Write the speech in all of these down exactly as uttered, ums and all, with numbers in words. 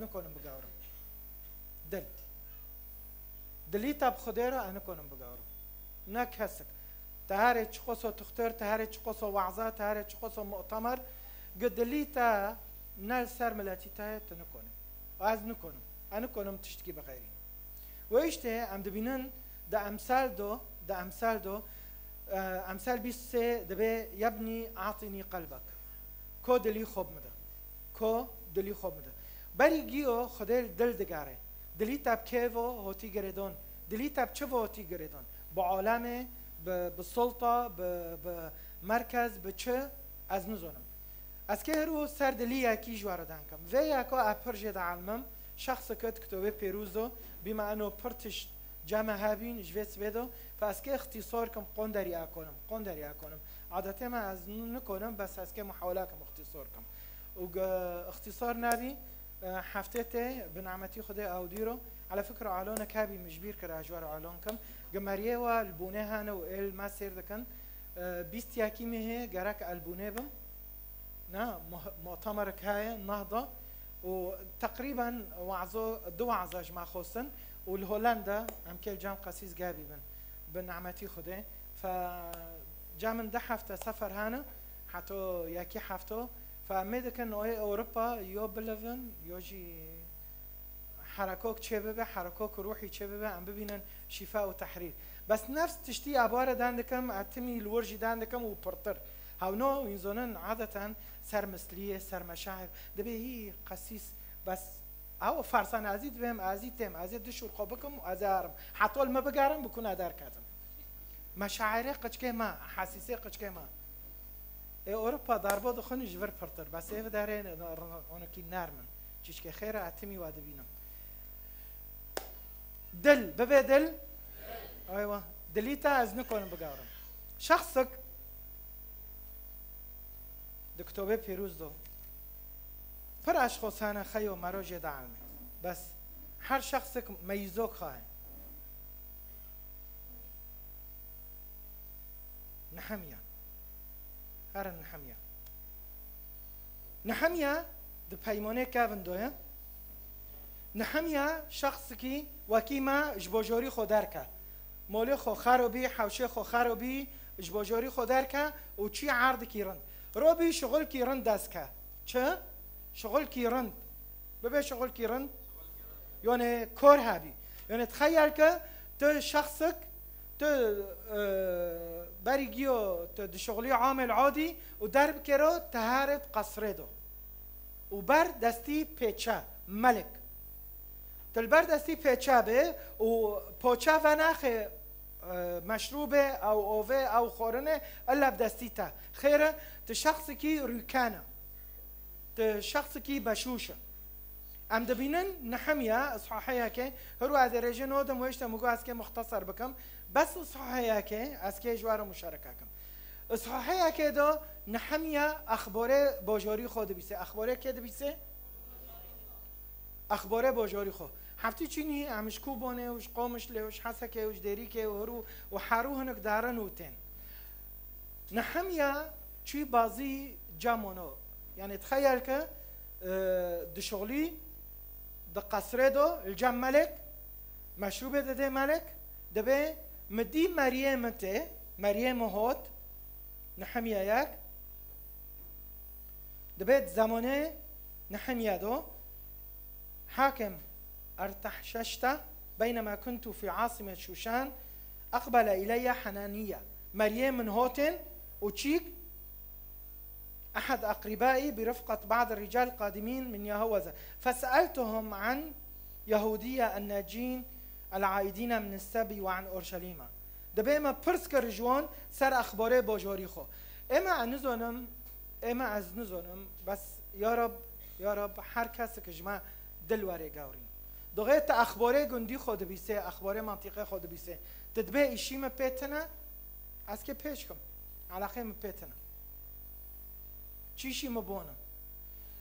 nikonim bigawrim. Dil. Dilî te bi Xwedê re, ez nikonim bigawrim. Ne kesik. Te herê çiqoso tuxtor, te herê çiqoso wa'za, te herê çiqoso mu'temer, gi dilî te ne li ser miletî te ye, tu nikonim. Ez nikonim. Ez nikonim tiştkî bixeyrînim. Wê îştê em dibînin di emsal do, di emsal do, e, emsal bîst sê dibê: "Yebnî, atînî qelbek." Ko dilî xwe bi min de. Ko dilî xwe bi min de. Berî giyo Xwedê li dil digere. Dilî te bi kê ve hotî girêdon? Dilî te bi çi ve hotî girêdon? Bi alemê, bi, bi sulta, bi, bi merkez, bi çi? Ez nizonim. Ez kê hiro ser dilî yekî ji we re deng kim. Vê yeko ez pir jê dielmim, şexseke di kitobê pêrûz do, bîme eno pir tişt cem me hebîn, ji vê sibê do, fe ez kê ixtîsar kim, qon derî ekonim, qon derî ekonim. Adetê me ez n-, nikonim, bes ez kê muhawela kim ixtîsar kim. Û ge ixtîsar nebî, e, heftê tê, bi nimetî Xwedê ew dîro, ele fikr alon e kebî min ji bîr kir, ez ji we re alon kim. Ge meriyê we li bûnê hene û ê li me sêr dikin. E, bîst yekî mehê gerek el bûnê bim. Na, muh-, mu'temerek heye, nehda. Û teqrîben wazo, du waza ji me xwestin. Û li Holanda, em kê li cem qesîs gebî bin. Bi nimetî Xwedê. Fe cem min du hefte sefer hene, heto yekî hefto. Fe em ê dikin, oyê Ewropa, yo bilivin, yo jî herekok çê bibe, herekok ruhî çê bibe, em bibînin şîfa û tehrîr. Bes nefs tiştî ebare dan dikim, e, timî li wir jî dan dikim û pirtir. Hewno, wîn zonin, adeten ser misliyê, ser meşair, dibê hî qesîs, bes ew farsan ezî dibêm, ezî têm, ezê dişûr xwe bikim û ezê herim. Heta li me bigerin, bikûne derketin. Meşairê qiçkê me, hesîsê qiçkê me. Ê Ewropa darbo dixwin ji vir pirtir. Bes ê vidarê onekî nermin. Çîçkê xêr e, etimî we dibînim. Dil, bibe dil. Aywa. Dilî te ez nikonim bigawrim. Şexsik di kitobê pîrûz do. Pir eşxos hene xeyo mero jê dielmê. Bes her şexsik meyîzok xaye. Nehemya. Herin Nehemya. Nehemya di peymonê kevin do ye. Nehemya şexsikî wekî me ji bojorî xwe derke. Molê xwe xerobî, hewşê xwe xerobî, ji bojorî xwe derke û çî erdikî rind. Robî şixulkî rind dest ke. Çi? Şixulkî rind. Bibe şixulkî rind. Yone kor hebî. Yone txeyel ke tu şexsik, tu, e, berî giyo tu dişixulî amel adî û derbikero teharet qesrê do. Û ber destî pêçe, melik. Tu li ber destî pêçe bê û poçe venaxê, e, meşrûbê, ew ovê, ew xorine, illa bi destî te. Xêr e, tu şexsikî rûken e. Tu şexsikî beşûş e. Em dibînin Nehemya, îshaheyeke, hiru ez ê rêjê nodim wêşte min got ez kê muxteser bikim. Bes îshaheyeke, ez kê ji we re muşereke kim. Îshaheyeke de Nehemya exborê bojorî xwe dibîse. Exborê kê dibîse? Exborê bojorî xwe. Heftî çînî em ji Kûbonê û ji Qomişlê û ji Hesekê û ji Dêrîkê û Hirû û Herû hinik darin û tên. Nehemya çû bazî cem wano. Yanî tixeyel ke, e, dişuxlî di qesrê do, li cem melek, meşrûbê didê melek, dibê mi dî meriyê min tê, meriyê min hot, Nehemya yek, dibê di zemanê Nehemya do, Hakim Ertahşeşta, beynema kuntu fi asime Şuşan, aqbele ileyye Hananiya. Meriyê min hotên û çîk أحد أقربائي برفقة بعض الرجال القادمين من يهوذا، فسألتهم عن يهودية الناجين العائدين من السبي وعن أورشليم. Dibê me pirs kir ji wan ser exbarê bajarî xwe. Ême ez nizanim, ême ez nizanim, bes ya Rab, ya Rab, her kesek ji me dil werê gewrîn. Doxê te exbarê gundî xwe dibîsê, exbarê mantîqê xwe dibîsê. Tu dibê îşî me pê tine, ez kê pêş kim. Eleqê min pê tine. Çîşî min bone.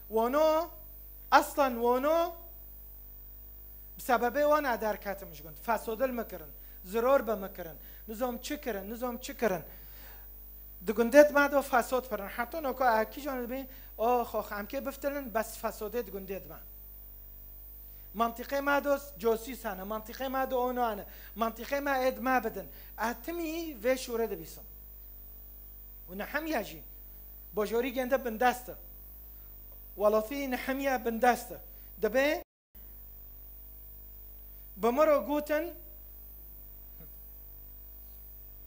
Wano, eslan wano, bi sebebê wan e derketim ji gund. Fesodil min kirin, ziror bi min kirin. Nizom çi kirin, nizom çi kirin. Di gundê dima do fesod pirin. Heta noka e kîjan dibî, ox, ox, em kê biftilin, bes fesodê di gundê dima. Mantîqê me do cosîs hene, mantîqê me do ono hene, mantîqê me êd me bidin. Ez timî vê şûrê dibîsim. Û Nehemya jî bojorî gende bindest e. Welatî Nehemya bindest e. Dibê bi min re gotin,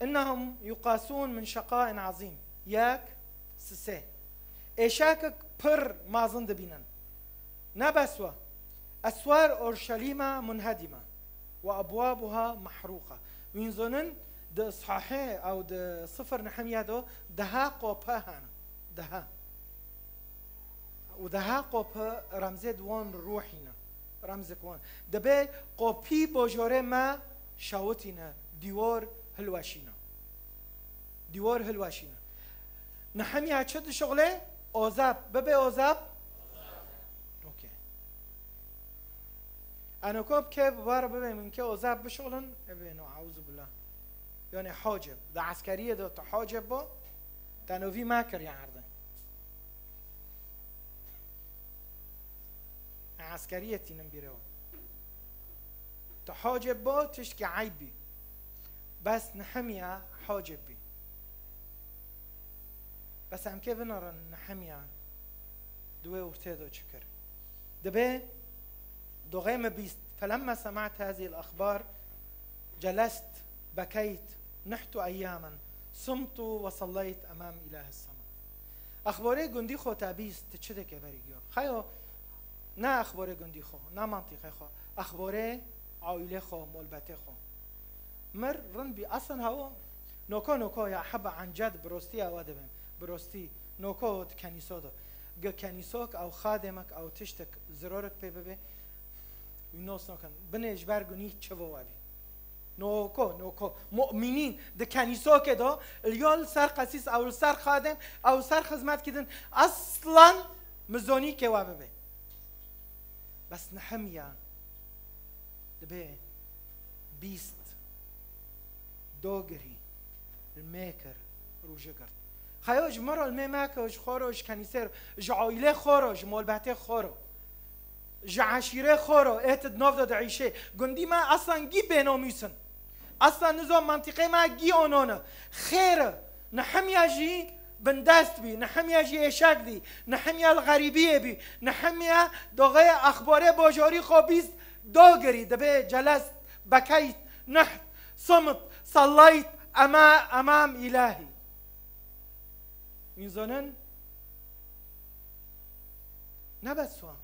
"Innehum yuqasûn min şeqain azîm." Yek, sisê. Êşakek pir mezin dibînin. Ne bes we. "Eswar Orşelîma munhedîma we ebwabuha mehrûqa." Wîn zonin di Îshahê ew di sifir Nehemya do deha qophe hene. Deha. Û deha qophe remzê di wan ruhî ne. Remzek wan. Dibê qopî bojorê me şawitîne, dîwor hilweşîne. Dîwor hilweşîne. Nehemya çi dişuxle? Ozab. Bibe ozab? Okey. Eno ko ke bi bar bibe min ke ozab bişuxlin, ebe no, euzu billah. Yani hacib. Da eskeriyê de tu hacib bo, te novî me kir ya erdin. Eskeriyê tînin bîrê wan. Tu hacib bo, tişkî eyb bî. Bes Nehemya hacib bî. Bes em kê binerin Nehemya di wê ortê de çi kir. Dibê doxê me bîst. "Felemme sema'tu hazihil ahbar, celest, bekeyt, nihtu eyyamen, sumtu ve sallayt emam ilahi sema." Axborê gundî xo te bîst, tu çi dike berî giyo? Xeyo, ne axborê gundî xo, ne mantîqê xo, axborê aîlê xo, molbetê xo. Mir rind bî, asan hawo, noko, noko ya heba enced bi rostî awa dibim, bi rostî, noko di kenîso do. Gi kenîsok ew xadêmek ew tiştek zirorek pê bibe, wî nos nokin. Binê ji ber gunî çivo we bî. Noko, noko. Mu'minîn di kenîsokê do, li yo li ser qesîs, ew li ser xadem, ew li ser xizmet kidin. Aslan mizonî kê we bibe. Bes Nehemya dibê bîst dogirî li mê kir, rûje girt. Xeyo ji min re li mê meke, ji xwe re, ji kenîsê re, ji aîlê xwe re, ji molbetê xwe re, ji eşîrê xwe re, ê tu di nav de diîşê. Gundî me aslan gî bênomîs in. Aslan nizam mantîqê me gî onon e. Xêr e. Nehemya jî bindest bî, Nehemya jî êşek dî, Nehemya li xerîbiyê bî, Nehemya doxê axborê bojorî xwe bîst dogirî, dibê celest, bekeyt, niht, simit, sallayt, ema, emam îlahî. Wîn zonin? Ne bes wan.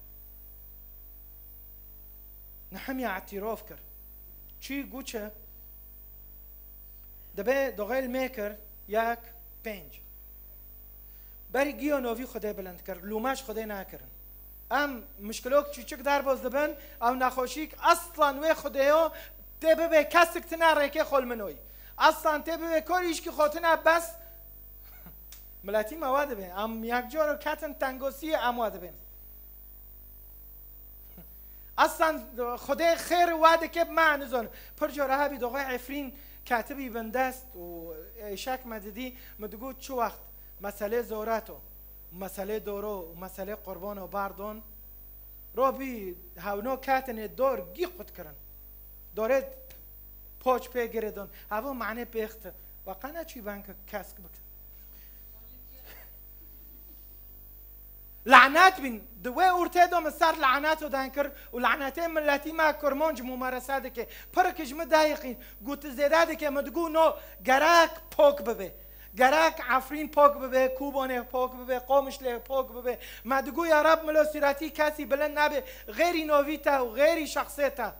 Nehemya îtîrof kir. Çi got çi? Dibê doxê li mê kir, yek, pênc. Berî giyo novî Xwedê bilind kir, lûme ji Xwedê nekirin. Em mişkilok çûçik derbas dibin, ew nexweşîk aslan wê Xwedêyo tê bibe kesik tine rêkê xwe li min oyî. Aslan tê bibe korîşkî xwe tine bes. Miletî me wa dibê. Em yek cor ketin tengosiyê em wa dibên. Aslan Xwedê xêr wa dike bi me nizon. Pir cor hebî doxê Efrîn ketibî bin dest û êşek me didî, min digot çi wext meselê zorato, meselê doro û meselê qurbano bardon. Robî hewno ketinê dor gî qut kirin. Dorê poç pê girêdon. Havo mane pêxti. Ve qe neçî ben ke kesk bikin. Lanet bin. Di wê ortê de min ser laneto den kir û lanetê miletî me kurmanc mumarese dike. Pirk ji min dayiqîn. Got zêde dike, min digot no gerek pok bibe. Gerek Efrîn pok bibe, Kobanê pok bibe, Qomişlê pok bibe. Me digot ya Reb milo sîretî kesî bilind nebe. Xêrî novî te û xêrî şexsê te.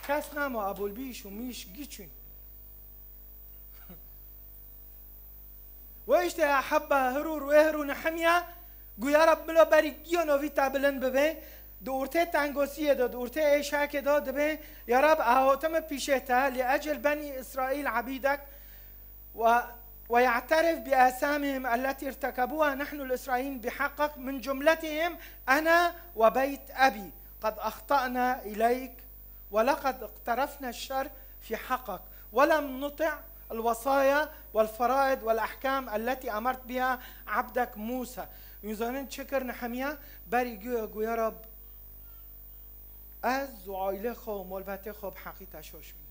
Kes nama Ebûlbîş û Mîş giçûn. Wê işte hebba hirû rûê hirû Nehemya gu ya Reb milo berî giyo novî te bilind bibe, di ortê tengosiyê de, di ortê êşakê de dibe, ya Reb, ahotime pîşê te, li ecel benî Îsraîl ebîdek, و، ويعترف بآثامهم التي ارتكبوها نحن الإسرائيليين بحقك، من جملتهم أنا وبيت أبي قد أخطأنا إليك ولقد اقترفنا الشر في حقك ولم نطع الوصايا والفرائض والأحكام التي أمرت بها عبدك موسى. Hûn zanin çi kir Nehemya? Berî guya, guya Rab, ez û aîlê xwe û malbatê xwe bi heqî te şaş bûn.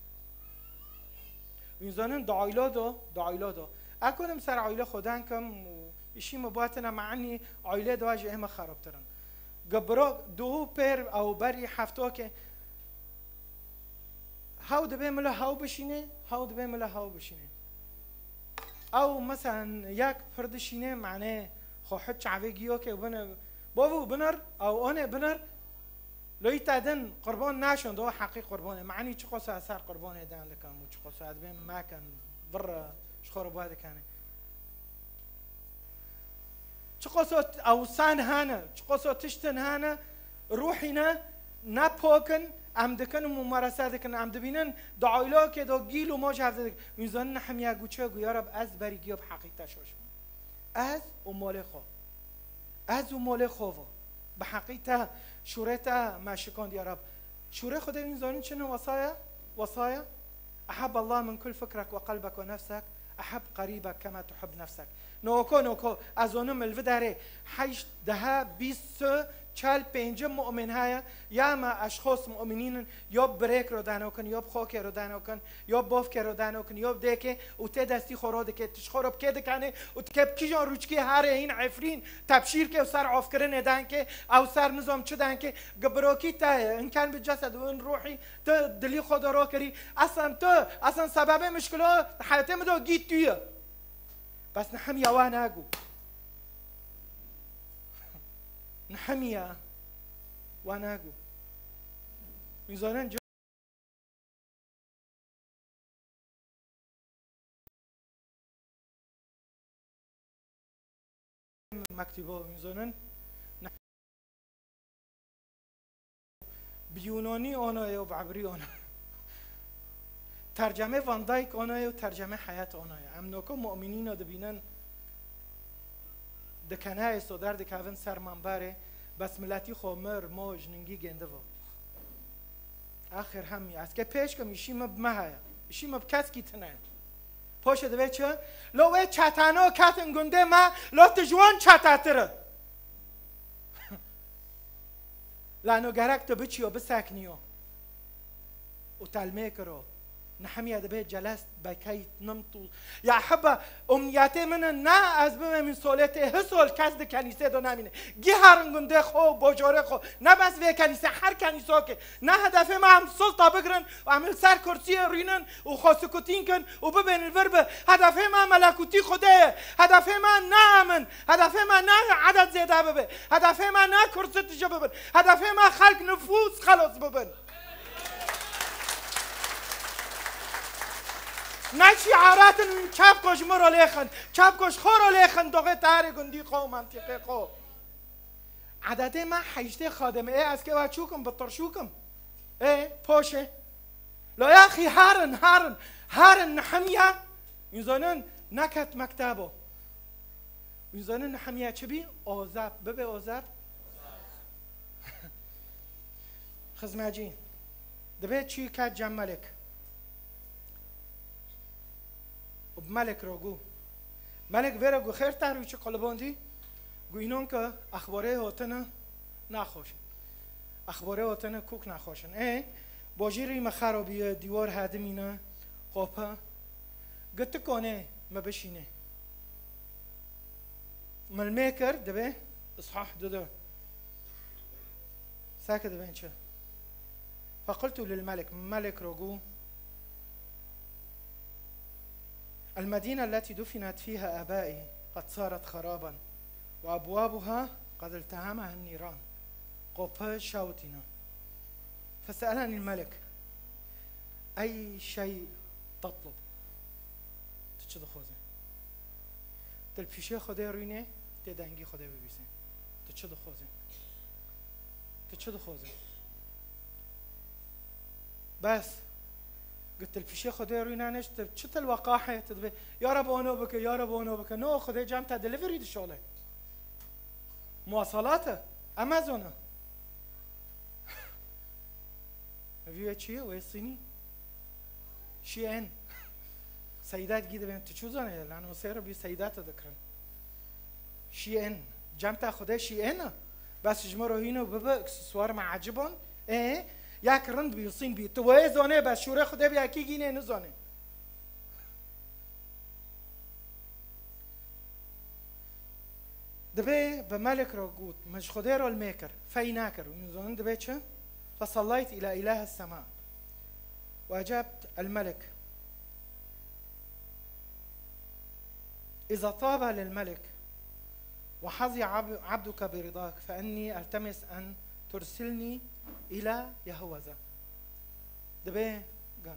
Hûn zanin di aîla de, di aîla de. Ez konim ser aîlê xwe denkim û îşî min batine, me enî aîlê de ji ê me xerabtir in. Gi biro duhû pêr ew berî heftokê, hew dibê min li hew bişîne, hew dibê min li hew bişîne. Ew, meselen, yek pir dişîne, manê xwe hit çavê giyokê û bine, bavû binir, ew onê binir, lo îta din qurban naşon, do heqî qurbanê. Manî çiqosa ser qurbanê dan dikin û çiqosa dibê mekin, vir ji xwe re ba dikanê. Çiqoso t-, ewsan hene, çiqoso tiştin hene, ruhî ne, ne pok in, em dikin û mumarese dikin, em dibînin, di aîlokê de gîl û moj hevdî dikin. Hûn zanin Nehemya got çi? Got, ya Rab, ez berî giya bi heqî te şaş bûm. Ez û malê xwe. Ez û malê xwe ve. Bi heqî te, şûrê te me şikand, ya Rab. Şûrê Xwedê hûn zanin çi ne? Wesaya? Wesaya? Eheb Allah min kul fikrek ve qelbek ve nefsek, eheb qerîbek kema tuhib nefsek. Noko, noko, ez zonim li vi derê heşt, dehe, bîst, si, çel, pêncim mu'min heye, ya me eşxos mu'minîn in, yo bi birêk re danokin, yo bi xokê re danokin, yo bi bovkê re danokin, yo bi dêkê û tê destî xwe ro dike, tu ji xwe re bi kê dikanê û tu kê bi kîjan rûçkî herê hîn efrîn, tebşîrkê û ser ofkirinê dankê, ew ser nizom çi dankê, gi birokî te ye, in ken bi cesed û in ruhî, tu dilî xwe de ro kirî. Eslen tu, eslen sebebê mişkilo di heyatê min de gît tu ye. Bes Nehemya wa nagu. Nehemya wa nagu. Hûn zanin mektûba, hûn zanin, bi Yunanî anaye û bi Ebrî anaye. Tercemê Van Dijk anaye û tercemê Heyat anaye. Em noko mu'minîna dibînin, di kenayê soder dikevin ser menberê, bes miletî xwe mir, moj, ningî gêndivo. Axir hemî, ez ke pêş kim, îşî min bi me heye. Îşî min bi keskî tine. Poşê divê çi? Lo wê çetano ketin gundê me, lo tu ji wan çetetir e. Lano gerek tu biçiyo, bisekniyo. Û telmê kiro. Nehemiye dibê celest, bekeyt, nimtu. Ya hebe, umniyetê min e, ne ez bibêm min solê tê, hi sol kes di kenîsê de nemîne. Gî herin gundê xwe û bojorê xwe. Ne bes vê kenîsê, her kenîsokê. Ne hedefê me em sulta bigrin û em li ser kursiyê rînin û xwe sukutîn kin û bibên li vir bi. Hedefê me melekûtî Xwedê ye. Hedefê me ne em in. Hedefê me ne eded zêde bibe. Hedefê me ne kursi tije bibin. Hedefê me xelk, nifûs xelos bibin. Ne şîarat in, çepko ji min re lêxin. Çepko ji xwe re lêxin, doxê tarê gundî xwe û mentiqê xwe. Edetê me heştê xadimê. Ê, ez kê we çûkim, bi tirşûkim. Ê, poşê. Lo yaxî herin, herin, herin Nehemiye. Hûn zanin neket mektebo. Hûn zanin Nehemiye çi bî? Ozeb. Bibe ozeb. Xizmecî. Dibê çû ket cem Melek. Û bi Melek re got. Melek vê re got, xêr te rû çi qulibandî? Got, înan ke exbarê hotine naxweş in. Exbarê hotine kok naxweş in. Ê, bojî rî me xerabî ye, dîwar hedimîne, qope. Got, tu konê me bişînê. Min lê kir, dibê, Îshah du de. Seke dibên çi? فقلت للملك, Melek re got, المدينة التي دفنت فيها آبائي قد صارت خرابا، وأبوابها قد التهمها النيران. Qope şewitîne. فسألني الملك، أي شيء تطلب؟ Tu çi dixwazî? Tu li pîşê Xwedê rûnê, tê dengî Xwedê bibîsî. Tu çi dixwazî? Tu çi dixwazî? Bes. Got, tu li pîşê Xwedê rûnanê, tu çi til weqahê, tu dibê, ya Reb, ono bike, ya Reb, ono bike. No, Xwedê cem te delivery dişole. Muwasalat e. Amazon e. Evî wê çi ye? Wê Sînî? Şîen. Seydat gî dibên tu çû zanê, lan o sêr bî seydat dikirin. Şî ên, cem te xwedê şî ên e. Bes ji me re hîno bibe, suwar me ecibon. Ê, yak rind bî, sîn bî. Tu wê zanê, bes şûrê xwedê bi yekî gînê nizanê. Dibê bi melik re got, min ji xwedê re li mêkir, fey nakir. Hûn zonin dibê çi? فصليت إلى إله السماء وأجبت الملك. إذا طاب للملك وحظي عب-، عبدك برضاك، فإني ألتمس أن ترسلني إلى يهوذا. Dibê ga.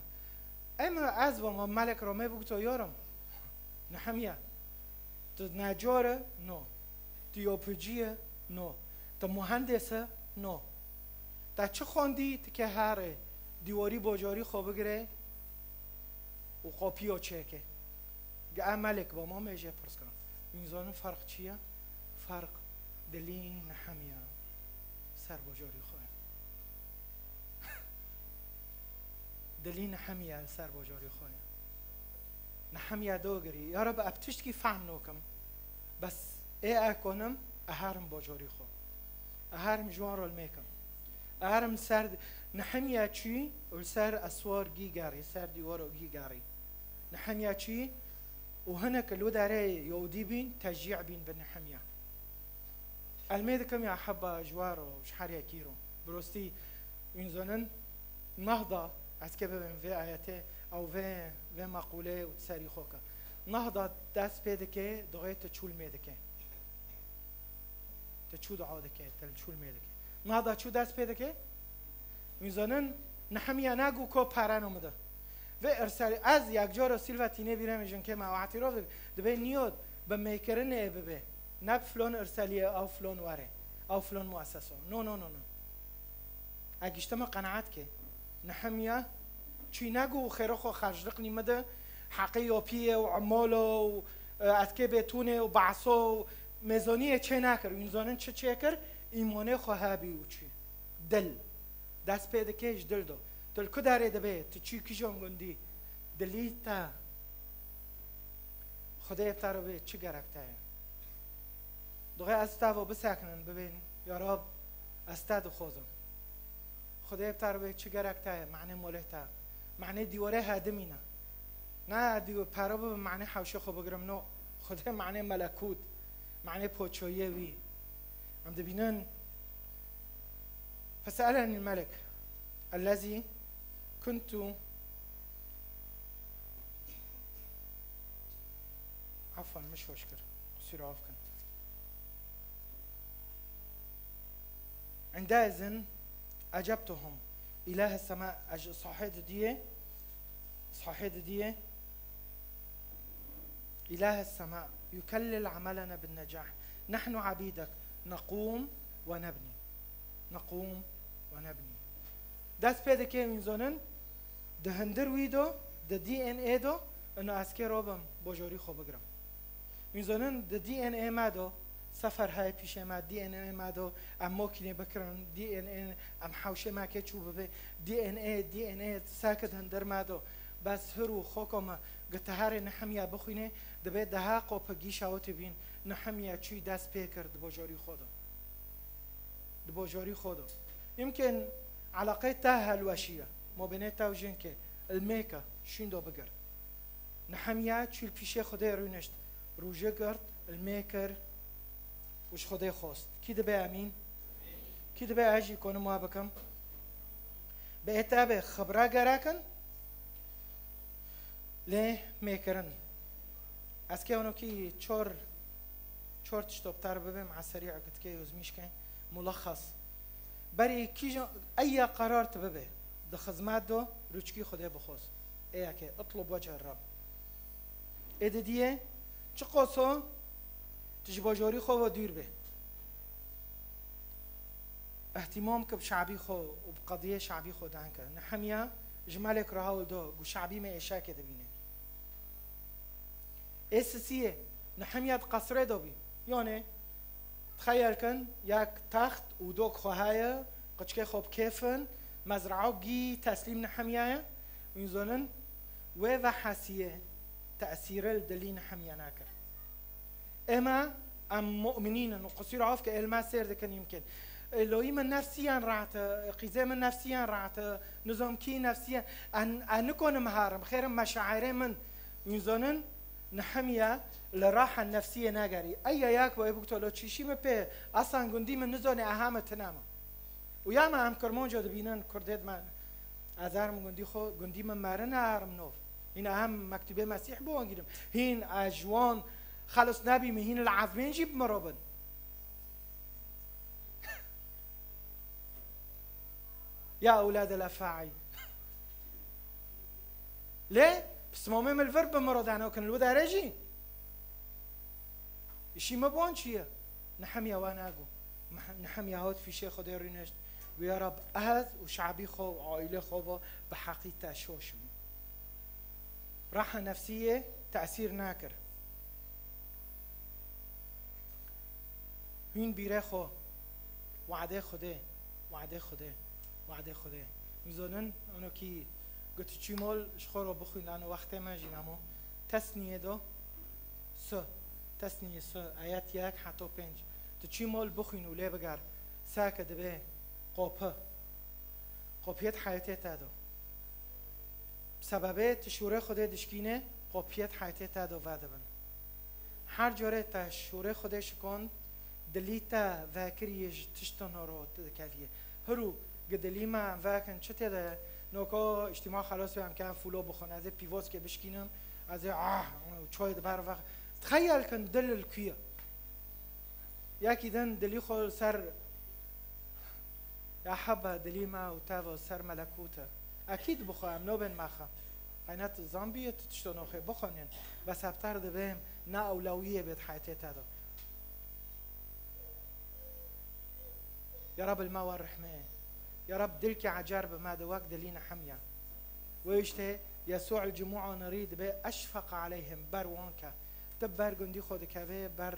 Em ez ve me melek re me bigto yorim. Nehemiya. Tu necar e? No. Tu yopicî ye? No. Tu muhendis e? No. Te çi xwendî? Tu ke herê dîwarî bajarî xwe bigire û qapîya çêke. Ge em melek be, ma me jê pirs kirin. Hûn zanin ferq çi ye? Ferq dilî Nehemiya ser bajarî xwe ye. Dilî Nehemiya li ser bajarî xwe ye. Nehemiya dogirî, ya Reb, ev tiştkî fehm nakim. Bes ê ekonim, eherim bajarî xwe. Eherim ji wan re li mêkim. Eherim ser, Nehemiya çû û li ser eswar gî gerî, ser dîwar û gî gerî. Nehemiya çû û hinek li wê derê Yahûdî bîn, teşcî bîn bi Nehemiya. Elmê dikim ya heba ji wa ro, ji her yekî ro. Bi rostî, hûn zonin, nehda, ez ke bibêm vê ayetê, ew vê, vê meqûlê û serî xwe ke. Nehda dest pê dike, doxê tu çûl mê dike. Tu çû dua dike, tu çûl mê dike. Nehda çû dest pê dike? Hûn zonin, Nehemiya nago ko parano min de. Vê irsalî, ez yek cara Silva tînê bîrê min jinkê me ew etîrof dike. Dibê niyod, bi mêkirinê bibe. Ne bi filon irsaliyê, ew filon were, ew filon muesseso. No, no, no, no. Ez giştime qenaet ke. Nehemiya çûy nago û xêro xwe xercliq nî min de, heqê yopiyê û emalo û, e, etkê bêtûnê û behso û mêzoniyê çê nakir. Hûn zonin çi çêkir? Îmanê xwe hebî û çûy. Dil. Dest pê dike ji dil do. Tu li ku derê dibê, tu çû kijan gundî, dilî te. Xwedê bi te re bê, çi gerek te ye? Doxê ez tavo bisekinin, bibên, ya Rab, ez te dixwazim. Xwedê bi te re bê, çi gerek te ye? Manê molê te. Manê dîwarê hedimîne. Ne dîw-, pera bibe, manê hewşê xwe bigirim, no. Xwedê manê melekût. Manê poçoyê wî. Em dibînin, فسألني الملك الذي كنت، عفوا، مش hoş kir. Qusûra af kin. عندئذ أجبتهم إله السماء، أج-، صحيت دية، صحيت دية. إله السماء يكلل عملنا بالنجاح. نحن عبيدك، نقوم ونبني. نقوم ونبني. Dest pê dike hûn zonin, di hundir wî do, di D N A do, ino ez kê robim, bojorî xwe bigirim. Hûn zonin, di D N A me do, sefer heye pîşê me, D N A me do, em mokînê bikirin, D N A, em hewşê me kê çû bibe, D N A, D N A, seke di hundir me do. Bes hir û xoko me, Gi te herê Nehemya bixwînê, dibê deha qopigî şawitî bîn, Nehemya çûy dest pê kir di bojorî xwe de. Di bojorî xwe de. Yimkên eleqeyê te helweşî ye. Mabênê te û jinkê, li mêke, şûn do bigir. Nehemya çû li pîşê Xwedê rûnişt, rûje girt, li mêkir û ji Xwedê xwest. Kî dibe emîn? Kî dibe ez jî konim wa bikim? Bi ê te be xibra gerek in, lê mêkirin. Ez kê onokî çor, çor tişto bi te re bibêm, a serî gitkê yozmîşke, mulexas. Berî kîjan, eya qerar tu bibe, di xizmet do, rûçkî Xwedê bixwaz. Ê yekê, اطلب وجه الرب. Ê didiyê, çi qoso, tu ji bajorî xwe ve dûr be. Îhtîmam ke bi şabî xwe û bi qediyê şabî xwe deng ke. Nehemya ji melek re hewl do, gu şabî me êşeke dibîne. Ê sisiyê, Nehemya di qesrê de bî. Yanê, tixeyel kin, yek text û dok xwe heye, qiçkê xwe bi kêf in, mezraok gî teslîm Nehemya ye. Hûn zonin, wê ve hesiye, tesîrê li dilî Nehemya nakir. Ême em mu'minîn in û qisûr af ke êlma sêr dikin yimkin. Ê, loyî min nefsiyan rahat e, qîzê min nefsiyan rahat e, nizam kî nefsiyan. En, en nikonim harim, xêrim meşairê min. Wî zonin, Nehemya li raha nefsiyê nagerî. Ey ya yak bo ê bikto lo çîşî min pê, asan gundî min nizonê eha min tina min. Û ya me em Kirmanco dibînin, Kurdê dime, ez herim gundî xwe, gundî min merin, herim nov. Hîn eha mektûbê Mesîh bi wan gînim. Hîn ez ji wan xelos nebîme, hîn li ezmên jî bi min re bin. Ya ewlad el-efa'î. Lê pismamê min li vir bi min re dano kin li wê derê jî. Îşî me bi wan çi ye? Nehemya wan nago. Meh-, Nehemya hat fîşê Xwedê rûnişt. Wê ya Rab ez û şabî xwe û aîlê xwe ve bi heqî te şoş bû. Raha nefsiyê tesîr nakir. Hûn bîrê xwe, wadê Xwedê, wadê Xwedê, wadê Xwedê. Hûn zonin, ano kî got çî mol ji xwe re bixwîn, ano wextê me jî namo. Tesniyê do, su. Tesniyê su, ayet yek heta pênc. Tu çî mol bixwîn û lê biger, seke dibe qopi. Qopiyet heyetê te do. Sebebê tu şûrê Xwedê dişkînê, qopiyet heyetê te do vedibin. Her corê te şûrê Xwedê şikand, dilî te vekiriyê ji tiştan ro dikeviyê. Hirû gi dilî me em vekin çi tê de, noko îştîma xelos em ke em fûlo bixwin, ez ê pîvoskê bişkînim, ez ê ah, çoyê di ber vex. Txeyel kin dil li ku ye. Yekî din dilî xwe li ser Ya hebe dilî me û tev û ser melekût e. Ekîd bixwe, em nobên mexe. Qeynet zambiyê tu tişto noxê bixwînin. Bes hevter dibêm ne ewlewiyê bêt heyetê te de. Ya Rab, li me wer rehmê. Ya Rab, dilkî ecer bi me de wek dilî Nehemya. Wê işte Yesû li cimûa nirî dibê eşfeq aleyhim, ber wan ke. Tu ber gundî xwe dikevê, ber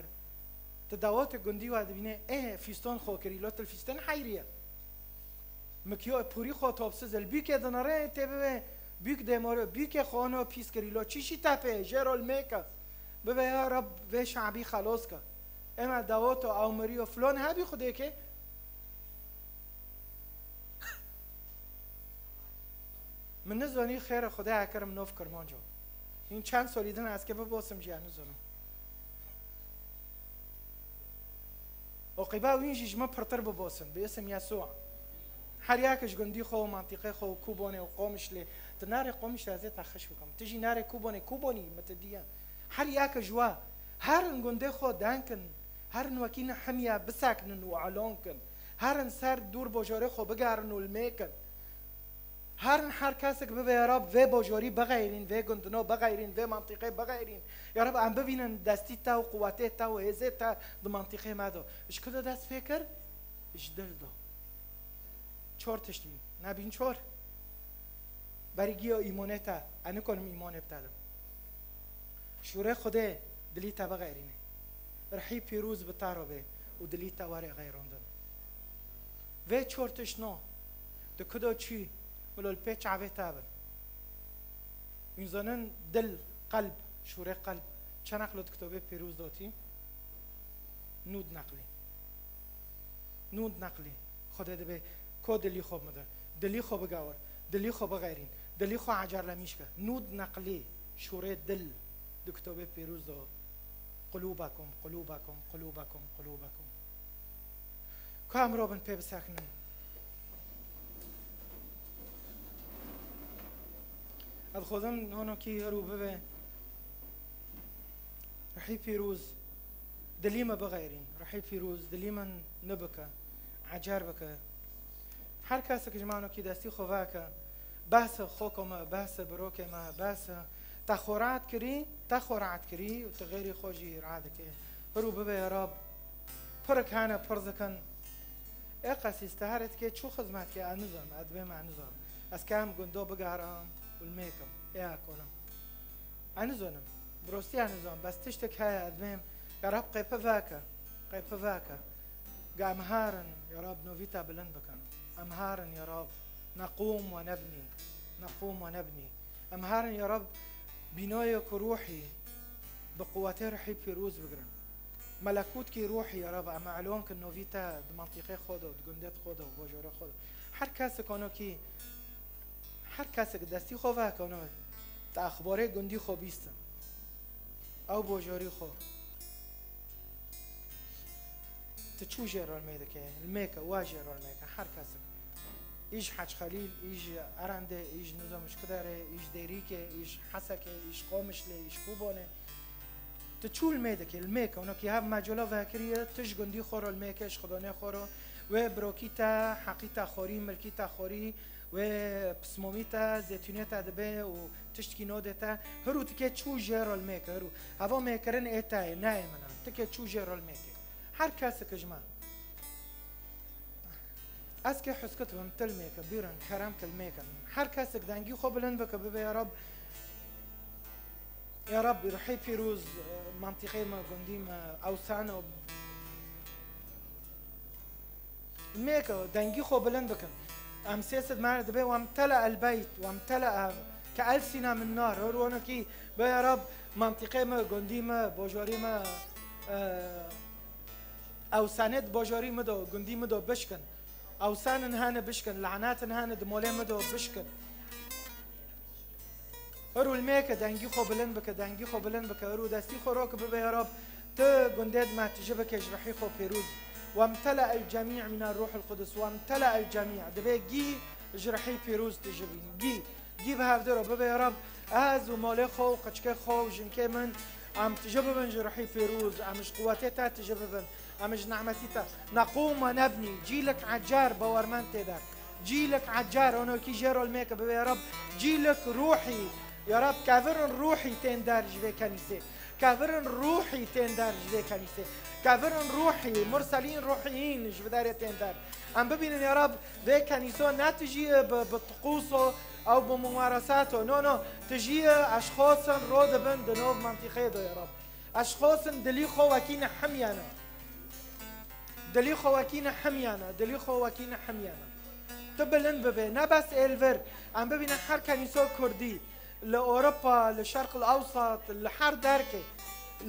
tu dawetê gundî we dibînê, ê, fîston xwe kirî, lo til fîstin heyriye. Mikiyo pûrî xwe topsiz il, bîkê dinere tê bibe, bîk demore, bîkê xwe ono pîs kirî, lo çîşî te pê, jê rol mêke. Bibe ya Rab vê şabî xelos ke. Ema daweto ew miriyo, flon hebî xudêkê. Min nizanî xêrê Xwedê ekirim nov Kirmanco. Hîn çend solî din ez ke bibosim jî ez nizanim. Oqîba wîn jî ji min pirtir bibosin, bi isim Yesû. Her yek ji gundî xwe û mantîqê xwe û Kûbonê û Qomişlê. Tu narê Qomişlê ez ê te xweş bikim. Tu jî narê Kûbonê, Kûbonî min tu diye. Her yek ji we, herin gundê xwe denkin. Herin wekî Nehemya bisekinin û elon kin. Herin ser dûr bojorê xwe bigerin û li mêkin. Herin her kesek bibe, ya Rab, vê bojorî bixeyrîn, vê gundino bixeyrîn, vê mantîqê bixeyrîn. Ya Rab, em bibînin destî te û quwetê te û hêzê te di mantîqê me de. Ji ku de dest pê kir? Ji dil de. Çor tiştî. Nebîn çor. Berî giya îmonê te. Ez nikonim îmonê bi te dim. Şûrê Xwedê dilî te bixeyrîne. Rihî pîroz bi te re be û dilî te were xeyrandin. Vê çor tişt no, di ku de çî, wilo li pê çavê te bin. Hûn zanin dil, qelb, şûrê qelb, çend eqlo di kitobê pîroz de tî? Nûd neqlî. Nûd neqlî. Xwedê dibê ko dilî xwe bide. Dilî xwe bigawir. Dilî xwe bixeyrîn. Dilî xwe ecerlemîş ke. Nûd neqlî. Şûrê dil. Di kitobê pîroz de. Qulûbekum, qulûbekum, qulûbekum, qulûbekum. Ku em robin pê bisekinin. Ez xwedin honokî herû bibe. Rihî pîroz dilî me bixeyrîn. Rihî pîroz dilî min nibike. Ecer bike. Her kesek ji manokî destî xwe veke. Behse xoko me, behse birokê me, behse. Te xwe rahat kirî, te xwe rahat kirî û tu xêrî xwe jî rahat dikê. Hirû bibe ya Rab. Pirik hene pir dikin. Ê qesîs te herê dikê çû xizmet ke ez nizanim, ez dibêm ez nizanim. Ez ke em gundo bigerim û li mêkim. Ê ekonim. Ez nizanim. Bi rostî ez nizanim. Bes tiştek heye ez dibêm. Ya Rab qêpi veke. Qêpi veke. Ga em herin ya Rab novî te bilind bikin. Em herin ya Rab. Neqûm we nebnî. Neqûm we nebnî. Em herin ya Rab Bînayek ruhî bi quwetê ruhî pîroz bigirin. Melekûtkî ruhî ya Rab, em elwan kin novî te di mentiqê xwe de, di gundê xwe de, bajarê xwe de. Her kesek ano kî, her kesek destî xwe vekano, te exbarê gundî xwe bîstin. Ew bajarî xwe. Tu çû jê re li mêdikê, li mêke, wa jê re li mêke, her kesek. Îj Hec Xelîl, îj Erendê, îj nizam Şkiderê, îj Dêrîkê, îj Hesekê, îj Qamişlê, îj Kobanê. Tu çû li mêdikê, li mêke, ona kî hev mecula vekiriye, tu ji gundî xwe re li mêke, ji xidanê xwe re, wê birokî te, heqî te xorî, milkî te xorî, wê pismomî te, zêtûnê te dibe û tiştkî nodê te, hiru tikê çû jê re li mêke, hiru. Heva mêkirin ê te ye, ne ê min e. Tikê çû jê re li mêke. Her kesek ji me. Ez kê huskit bim, til mêke, bîrin, kerem kil mêkin. Her kesek dengî xwe bilind bike, bibe ya Rab, ya Rab, ruhê pîroz, e, mentiqê me, gundî me, ewsano. Mêke, dengî xwe bilind bikin. Em sê sed me dibe, wem tela el beyt, wem tela ke elsîna min nar. Her wanekî, be ya Rab, mentiqê me, gundî me, bajarî me, e, ewsanê di bajarî min de, gundî min de bişkin. Ewsanin hene bişkin, lanetin hene di molê min de bişkin. Hiru li mêke dengî xwe bilind bike, dengî xwe bilind bike. Hiru destî xwe roke bibe ya Rab, tu gundê di me tije bike ji rihî xwe pêrûz. Wemtela el cemî mîna ruhul qudus, wemtela el cemî. Dibe gî ji rihî pêrûz tije bîn. Gî, gî bi hevdiro bibe ya Rab, ez û malê xwe û qeçkê xwe û jinkê min, em tije bibin ji rihî pêrûz, em ji quwetê te tije bibin. Em ji nimetî te neqûm we nebnî. Cîlik ecer bawermend tê de. Cîlik ecer, onokî jê rol mêke bibe ya Rab. Cîlik ruhî, ya Rab, kevirin ruhî tên der ji vê kenîsê. Kevirin ruhî tên der ji vê kenîsê. Kevirin ruhî, murselîn ruhiyîn ji vê derê tên der. Em bibînin ya Rab, vê kenîso ne tijî bi, bi tiqûso ew bi mumaresato. No, no, tijî eşxosin ro dibin di nov mentiqê de ya Rab. Eşxosin dilî xwe wekî nehemiyane. Dilî xwe wekî nehemiyane, dilî xwe wekî nehemiyane. Tu bilind bibe, ne bes ê li vir. Em bibîne her kenîso kurdî, li Ewropa, li Şerq el Ewsat, li her derkê,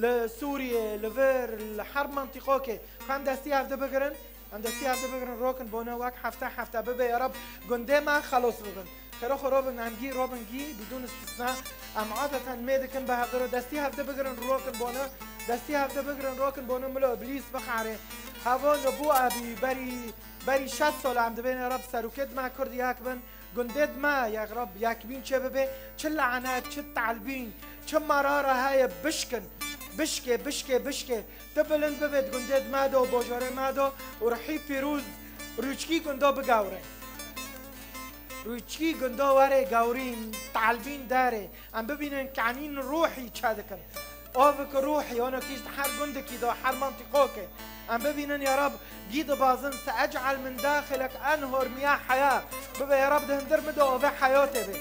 li Sûriyê, li vir, li her mentiqokê. Ku em destî hevdi bigirin, em destî hevdi bigirin, rokin bona wek hefte hefte bibe, ya Rab, gundê me xelos bibin. Xêro xwe robin, em gî robin gî, bidûn istisna. Em adeten mê dikin bi hevdiro destî hevdi bigirin, rokin bona. Destî hevdi bigirin, rokin bona, milo îblîs bixare. Havo nibû ebî, berî, berî şeş sal em dibêne Rab serokê dima Kurd yek bin. Gundê dima yek Rab yek bîn çê bibe. Çi lanet, çi talbîn, çi merara heye bişkin. Bişke, bişke, bişke. Tu bilind bibe di gundê di me de û bajarê me de û rihî pîroz rûçkî gundo bigewre. Rûçkî gundo were gewrîn, talbîn derê. Em bibînin kanîn ruhî çe dikin. Ovik ruhî, onokî ji her gundikî de, her mantîqokê. Em bibînin ya Rab, gî dibazin, se ec'el min daxilek enhor miya heya. Bibe ya Rab di hundir min de ovê heyatê be.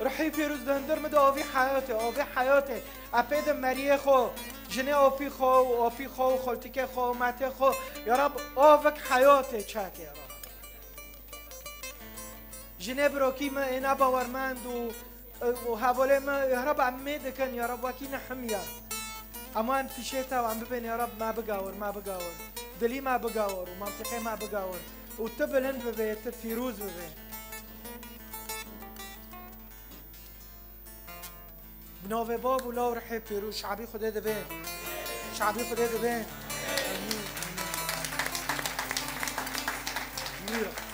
Rihî pîroz di hundir min de ovî heyatê, ovê heyatê. Epê de meriyê xwe, jinê opî xwe, opî xwe, xoltikê xwe, matê xwe. Ya Rab, ovik heyatê çekê ya Rab. Jinê birokî me ê nebawermend û, û hevalê me, ya Rab, em mê dikin, ya Rab, wekî nehimiya. Ama em pişê te, em bibên, ya Rab, me bigawir, me bigawir. Dilî me bigawir û mentiqê me bigawir. Û tu bilind bibe, tu pîroz bibe. Bi navê Bab û Law û Rihê Pîroz, şabî Xwedê dibê. Şabî Xwedê dibê. Amîn, amîn. Buyurun.